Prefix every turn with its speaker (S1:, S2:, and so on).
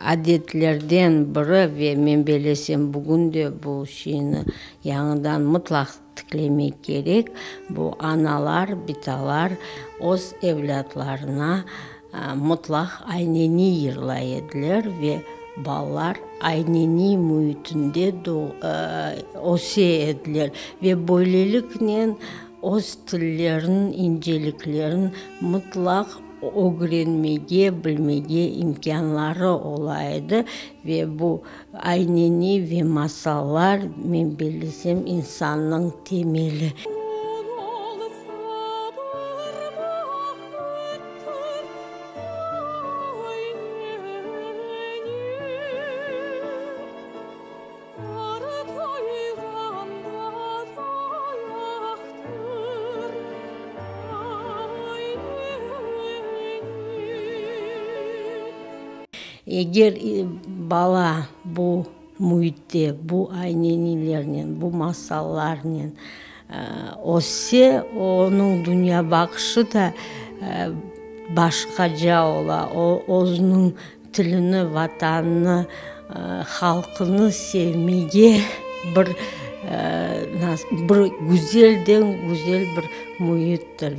S1: Adetlerden biri, ve men bellesem, bugün de bu şeyni yañıdan mıtlaq tiklemek kerek, bu analar, bitalar öz evlâtlarına mıtlaq ayneniy yırlay ediler ve balalar ayneniy müitinde öse ediler ve böyleliknen öz tilleriniñ inceliklerini mıtlaq ögrenmege, bilmege imkânları ola edi ve bu ayneni ve masallar, men bellesem, insannıñ temeli. Eger bala bu müitte, bu aynenilernen, bu masallarnen össe, onıñ dünyabaqışı da başqaca ola, o, özüniñ Tilini, Vatanını, halqını sevmege bir bir güzelden güzel bir müittir.